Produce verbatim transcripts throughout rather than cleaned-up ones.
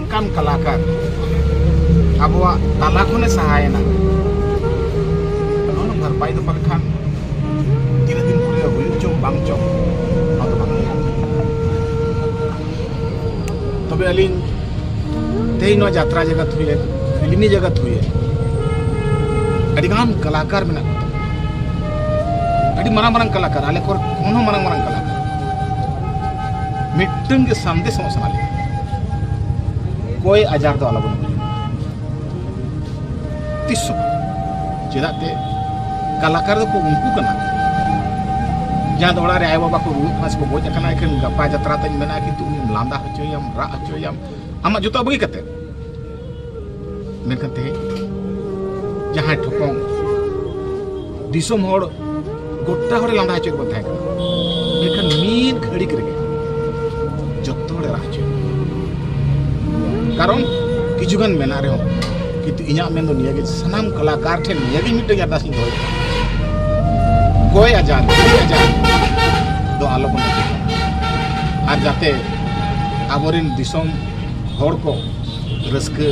ᱠᱟᱱ ᱠᱟᱞᱟᱠᱟᱨ ᱟᱵᱚᱣᱟᱜ ᱛᱟᱞᱟ ᱠᱷᱚᱱᱮ ᱥᱟᱦᱟᱭᱮᱱᱟ᱾ ᱱᱚᱣᱟ ᱵᱷᱟᱨᱯᱟᱭ ᱫᱚ ᱯᱟᱞᱮ ᱠᱷᱟᱱ ᱛᱤᱱᱟᱹᱜ ᱫᱤᱱ ᱯᱚᱨᱮ ᱦᱩᱭᱩᱜ ᱪᱚᱝ ᱵᱟᱝ ᱪᱚᱝ, ᱚᱱᱟ ᱫᱚ ᱵᱟᱝ ᱦᱩᱭᱩᱜᱼᱟ᱾ ᱛᱚᱵᱮ ᱟᱹᱞᱤᱧ ᱛᱮᱦᱮᱧ ᱱᱚᱣᱟ ᱡᱟᱛᱨᱟ ᱡᱟᱜᱟᱛ ᱦᱩᱭᱮᱱ, ᱯᱷᱤᱞᱢᱤ ᱡᱟᱜᱟᱛ ᱦᱩᱭᱮᱱ, ᱟᱹᱰᱤᱜᱟᱱ ᱠᱟᱞᱟᱠᱟᱨ ᱢᱮᱱᱟᱜ ᱠᱚᱣᱟ, ᱟᱹᱰᱤ ᱢᱟᱨᱟᱝ ᱢᱟᱨᱟᱝ ᱠᱟᱞᱟᱠᱟᱨ, ᱟᱞᱮ ᱠᱚᱨᱮ ᱠᱷᱚᱱ ᱦᱚᱸ ᱢᱟᱨᱟᱝ ᱢᱟᱨᱟᱝ ᱠᱟᱞᱟᱠᱟᱨ᱾ ᱢᱤᱫᱴᱟᱝ ᱜᱮ ᱥᱟᱸᱫᱮᱥ ᱮᱢᱚᱜ ᱥᱟᱱᱟ ᱞᱤᱧᱟ, ᱠᱚᱭ ᱟᱡᱟᱨ ᱫᱚ ᱟᱞᱚᱵᱚᱱ ᱟᱹᱜᱩᱭᱟ ᱛᱤᱥ ᱦᱚᱸ᱾ ᱪᱮᱫᱟᱜ ᱛᱮ ᱠᱟᱞᱟᱠᱟᱨ ᱫᱚᱠᱚ ᱩᱱᱠᱩ ᱠᱟᱱᱟ, ᱡᱟᱦᱟᱸ ᱫᱚ ᱚᱲᱟᱜ ᱨᱮ ᱟᱭᱳ ᱵᱟᱵᱟ ᱠᱚ ᱨᱩᱣᱟᱹᱜ ᱠᱟᱱᱟ ᱥᱮᱠᱚ ᱜᱚᱡ ᱟᱠᱟᱱᱟ, ᱮᱱᱠᱷᱟᱱ ᱜᱟᱯᱟ ᱡᱟᱛᱨᱟ ᱛᱟᱧ ᱢᱮᱱᱟᱜᱼᱟ, ᱠᱤᱱᱛᱩ ᱩᱱᱤᱢ ᱞᱟᱸᱫᱟ ᱦᱚᱪᱚᱭᱟᱢ, ᱨᱟᱜ ᱦᱚᱪᱚᱭᱟᱢ, ᱟᱢᱟᱜ ᱡᱚᱛᱚᱣᱟᱜ ᱵᱟᱹᱜᱤ ᱠᱟᱛᱮ᱾ ᱢᱮᱱᱠᱷᱟᱱ ᱛᱮᱦᱮᱧ ᱡᱟᱦᱟᱸᱭ ᱴᱷᱚᱯᱚᱝ ᱫᱤᱥᱚᱢ ᱦᱚᱲ ᱜᱚᱴᱟ ᱦᱚᱲᱮ ᱞᱟᱸᱫᱟ ᱦᱚᱪᱚᱭᱮᱫ ᱵᱚᱱ ᱛᱟᱦᱮᱸ ᱠᱟᱱᱟ, ᱢᱮᱱᱠᱷᱟᱱ ᱢᱤᱫ ᱜᱷᱟᱹᱲᱤᱠ ᱨᱮᱜᱮ ᱡᱚᱛᱚ ᱦᱚᱲᱮ ᱨᱟᱜ ᱦᱚᱪᱚᱭᱮᱫ ᱵᱚᱱᱟ᱾ ᱠᱟᱨᱚᱱ ᱠᱤᱪᱷᱩ ᱜᱟᱱ ᱢᱮᱱᱟᱜ ᱨᱮᱦᱚᱸ, ᱠᱤᱱᱛᱩ ᱤᱧᱟᱹᱜ ᱢᱮᱱ ᱫᱚ ᱱᱤᱭᱟᱹ ᱜᱮ, ᱥᱟᱱᱟᱢ ᱠᱟᱞᱟᱠᱟᱨ ᱴᱷᱮᱱ ᱱᱤᱭᱟᱹ ᱜᱮ ᱢᱤᱫᱴᱮᱱ ᱟᱨᱫᱟᱥ ᱤᱧ ᱫᱚᱦᱚᱭᱮᱫᱟ, ᱠᱚᱭ ᱟᱡᱟᱨ, ᱠᱚᱭ ᱟᱡᱟᱨ ᱫᱚ ᱟᱞᱚ ᱵᱚᱱ ᱟᱹᱜᱩᱭᱟ᱾ ᱟᱨ ᱡᱟᱛᱮ ᱟᱵᱚᱨᱮᱱ ᱫᱤᱥᱚᱢ ᱦᱚᱲ ᱠᱚ ᱨᱟᱹᱥᱠᱟᱹ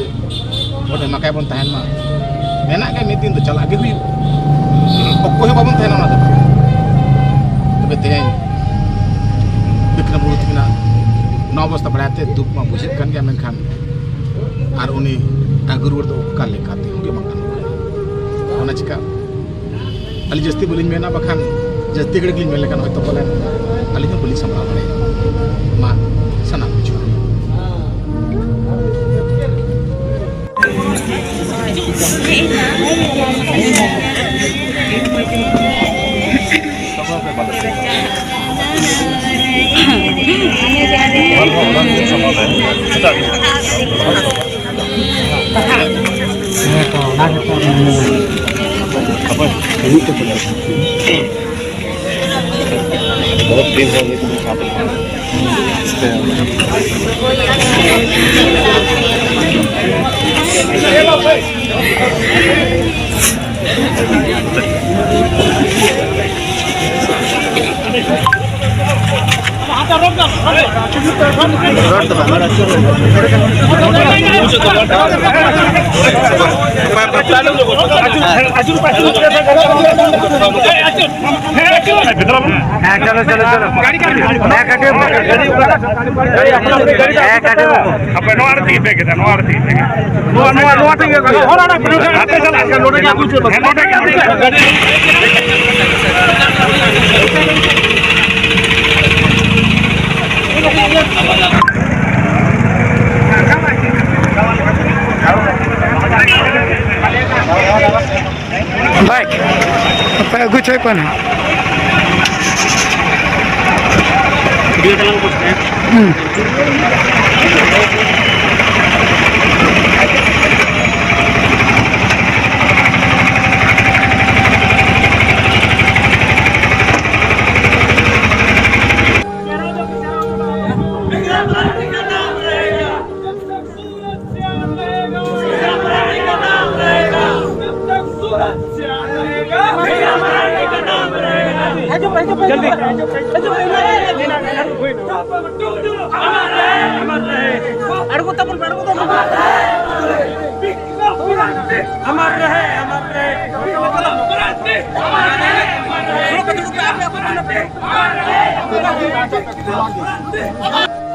ᱵᱚᱱ ᱮᱢᱟ ᱠᱟᱭ ᱵᱚᱱ ᱛᱟᱦᱮᱱ ᱢᱟ᱾ ᱢᱮᱱᱟᱜ ᱜᱮ, ᱢᱤᱫ ᱫᱤᱱ ᱫᱚ ᱪᱟᱞᱟᱜ ᱜᱮ ᱦᱩᱭᱩᱜᱼᱟ, ᱚᱠᱚᱭ ᱦᱚᱸ ᱵᱟᱵᱚᱱ ᱛᱟᱦᱮᱱᱟ ᱚᱱᱟ ᱫᱚ᱾ ᱛᱚᱵᱮ ᱛᱮᱦᱮᱧ ᱵᱤᱠᱨᱚᱢ ᱵᱩᱨᱩ ᱛᱟᱹᱠᱤᱱᱟᱜ ᱱᱚᱣᱟ ᱚᱵᱚᱥᱛᱟ ᱵᱟᱲᱟᱭ ᱛᱮ ᱫᱩᱠ ᱢᱟ ᱵᱩᱡᱷᱟᱹᱜ ᱠᱟᱱ ᱜᱮᱭᱟ, ᱢᱮᱱᱠᱷᱟᱱ ᱟᱨ ᱩᱱᱤ ᱟᱹᱜᱩ ᱨᱩᱣᱟᱹᱲ ᱫᱚ ᱚᱠᱟ ᱞᱮᱠᱟᱛᱮ ᱦᱚᱸ ᱜᱮ ᱵᱟᱝ ᱜᱟᱱᱚᱜ ᱠᱟᱱᱟ᱾ ᱚᱱᱟ ᱪᱤᱠᱟ ᱟᱹᱞᱤᱧ ᱡᱟᱹᱥᱛᱤ ᱵᱟᱹᱞᱤᱧ ᱢᱮᱱᱟ, ᱵᱟᱠᱷᱟᱱ ᱡᱟᱹᱥᱛᱤ ᱜᱷᱟᱹᱲᱤᱡ ᱞᱤᱧ ᱢᱮᱱ ᱞᱮᱠᱷᱟᱱ ᱦᱚᱭᱛᱳ ᱯᱟᱞᱮᱱ ᱟᱹᱞᱤᱧ ᱦᱚᱸ ᱵᱟᱹᱞᱤᱧ ᱥᱟᱢᱵᱲᱟᱣ ᱫᱟᱲᱮᱭᱟᱜᱼᱟ᱾ ᱢᱟ ᱥᱟᱱᱟᱢ ᱠᱚ ᱡᱚᱦᱟᱨ᱾ ᱦᱮᱸ ᱛᱚ, ᱚᱱᱟ ᱜᱮᱛᱚ ᱦᱩᱭᱩᱜ ᱠᱟᱱᱟ᱾ बहुत दिन हो गए तुम साथ में। ᱦᱮᱸ, ᱪᱚᱞᱚ, ᱪᱚᱞᱚ, ᱪᱚᱞᱚ᱾ ᱦᱮᱸ, ᱠᱟᱹᱴᱤᱡ, ᱦᱮᱸ, ᱠᱟᱹᱴᱤᱡ᱾ ᱦᱮᱸ, ᱠᱟᱹᱴᱤᱡ᱾ ᱟᱯᱮ ᱱᱚᱣᱟ ᱨᱮ ᱛᱤᱸᱜᱩ ᱯᱮ ᱠᱮᱫᱟ, ᱱᱚᱣᱟ ᱨᱮ ᱛᱤᱸᱜᱩ ᱯᱮ ᱠᱮᱫᱟ᱾ ᱱᱚᱣᱟ, ᱱᱚᱣᱟ, ᱱᱚᱣᱟ ᱴᱷᱮᱱ ᱜᱮ᱾ ᱦᱚᱲ ᱚᱲᱟᱜ ᱠᱚ ᱱᱚᱰᱮ ᱜᱮ ᱟᱹᱜᱩ ᱦᱚᱪᱚᱭ ᱯᱮ᱾ ᱦᱮᱸ, ᱱᱚᱰᱮ ᱜᱮ ᱟᱹᱜᱩ ᱦᱚᱪᱚᱭ ᱯᱮ᱾ ᱵᱟᱭ, ᱟᱯᱮ ᱟᱹᱜᱩ ᱦᱚᱪᱚᱭ ᱯᱮ ᱱᱟᱦᱟᱜ᱾ ᱦᱩᱸ᱾ ᱟᱬᱜᱚ ᱛᱟᱵᱚᱱ ᱯᱮ, ᱟᱬᱜᱚ ᱛᱟᱵᱚᱱ ᱯᱮ᱾ ᱟᱢᱟᱨ ᱨᱮᱦᱮ, ᱟᱢᱟᱨ ᱨᱮᱦᱮ᱾ ᱫᱩᱲᱩᱵ ᱯᱮ, ᱫᱩᱲᱩᱵ ᱯᱮ, ᱟᱯᱮ, ᱟᱯᱮ, ᱟᱯᱮ᱾